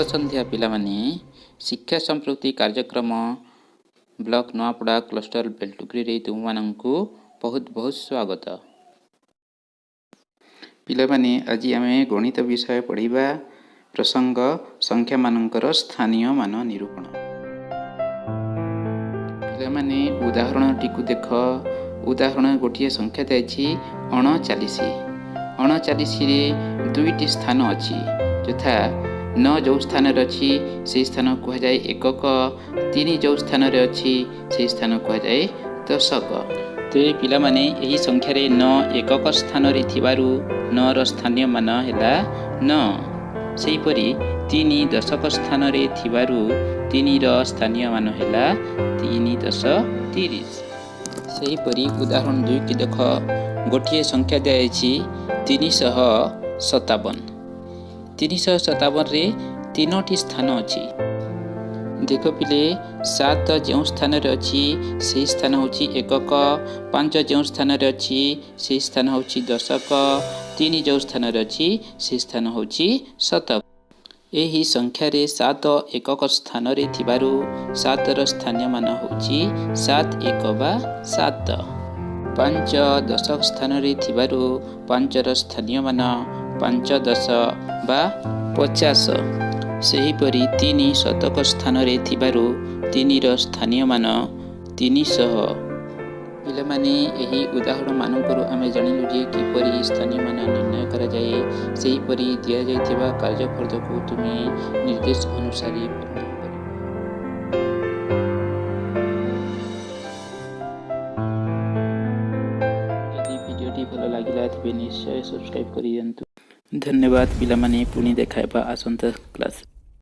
ଶୁଭ ସନ୍ଧ୍ୟା ପିଲାମାନେ। ଶିକ୍ଷା ସମ୍ପୃକ୍ତି କାର୍ଯ୍ୟକ୍ରମ, ବ୍ଲକ ନୂଆପଡ଼ା, କ୍ଲଷ୍ଟର ବେଲଟୁକୁରିରେ ତୁମମାନଙ୍କୁ ବହୁତ ବହୁତ ସ୍ୱାଗତ। ପିଲାମାନେ, ଆଜି ଆମେ ଗଣିତ ବିଷୟ ପଢ଼ିବା। ପ୍ରସଙ୍ଗ ସଂଖ୍ୟାମାନଙ୍କର ସ୍ଥାନୀୟ ମାନ ନିରୂପଣ। ପିଲାମାନେ, ଉଦାହରଣଟିକୁ ଦେଖ। ଉଦାହରଣ, ଗୋଟିଏ ସଂଖ୍ୟା ଦେଇଛି 39। 39ରେ ଦୁଇଟି ସ୍ଥାନ ଅଛି, ଯଥା 9 ଯେଉଁ ସ୍ଥାନରେ ଅଛି ସେହି ସ୍ଥାନ କୁହାଯାଏ ଏକକ, 3 ଯେଉଁ ସ୍ଥାନରେ ଅଛି ସେହି ସ୍ଥାନ କୁହାଯାଏ ଦଶକ। ତେବେ ପିଲାମାନେ, ଏହି ସଂଖ୍ୟାରେ 9 ଏକକ ସ୍ଥାନରେ ଥିବାରୁ 9ର ସ୍ଥାନୀୟ ମାନ ହେଲା 9। ସେହିପରି 3 ଦଶକ ସ୍ଥାନରେ ଥିବାରୁ 3ର ସ୍ଥାନୀୟ ମାନ ହେଲା 3 ଦଶ 30। ସେହିପରି ଉଦାହରଣ 2ଟି ଦେଖ। ଗୋଟିଏ ସଂଖ୍ୟା ଦିଆଯାଇଛି 357। 357ରେ ତିନୋଟି ସ୍ଥାନ ଅଛି। ଦେଖ ପିଲେ, 7 ଯେଉଁ ସ୍ଥାନରେ ଅଛି ସେହି ସ୍ଥାନ ହେଉଛି ଏକକ, 5 ଯେଉଁ ସ୍ଥାନରେ ଅଛି ସେହି ସ୍ଥାନ ହେଉଛି ଦଶକ, 3 ଯେଉଁ ସ୍ଥାନରେ ଅଛି ସେହି ସ୍ଥାନ ହେଉଛି ଶତକ। ଏହି ସଂଖ୍ୟାରେ 7 ଏକକ ସ୍ଥାନରେ ଥିବାରୁ 7ର ସ୍ଥାନୀୟ ମାନ ହେଉଛି 7 ଏକ ବା 7। 5 ଦଶକ ସ୍ଥାନରେ ଥିବାରୁ 5ର ସ୍ଥାନୀୟ ମାନ 5 ଦଶ ବା 50। ସେହିପରି 3 ଶତକ ସ୍ଥାନରେ ଥିବାରୁ 3ର ସ୍ଥାନୀୟ ମାନ 300। ପିଲାମାନେ, ଏହି ଉଦାହରଣମାନଙ୍କରୁ ଆମେ ଜାଣିଲୁ ଯେ କିପରି ସ୍ଥାନୀୟ ମାନ ନିର୍ଣ୍ଣୟ କରାଯାଏ। ସେହିପରି ଦିଆଯାଇଥିବା କାର୍ଯ୍ୟଫର୍ଦ୍ଦକୁ ତୁମେ ନିର୍ଦ୍ଦେଶ ଅନୁସାରେ ପୂରଣ କରିବ। ଯଦି ଭିଡ଼ିଓଟି ଭଲ ଲାଗିଲା, ତେବେ ନିଶ୍ଚୟ ସବସ୍କ୍ରାଇବ୍ କରିଦିଅନ୍ତୁ। ଧନ୍ୟବାଦ ପିଲାମାନେ, ପୁଣି ଦେଖା ହେବା ଆସନ୍ତା କ୍ଲାସ୍।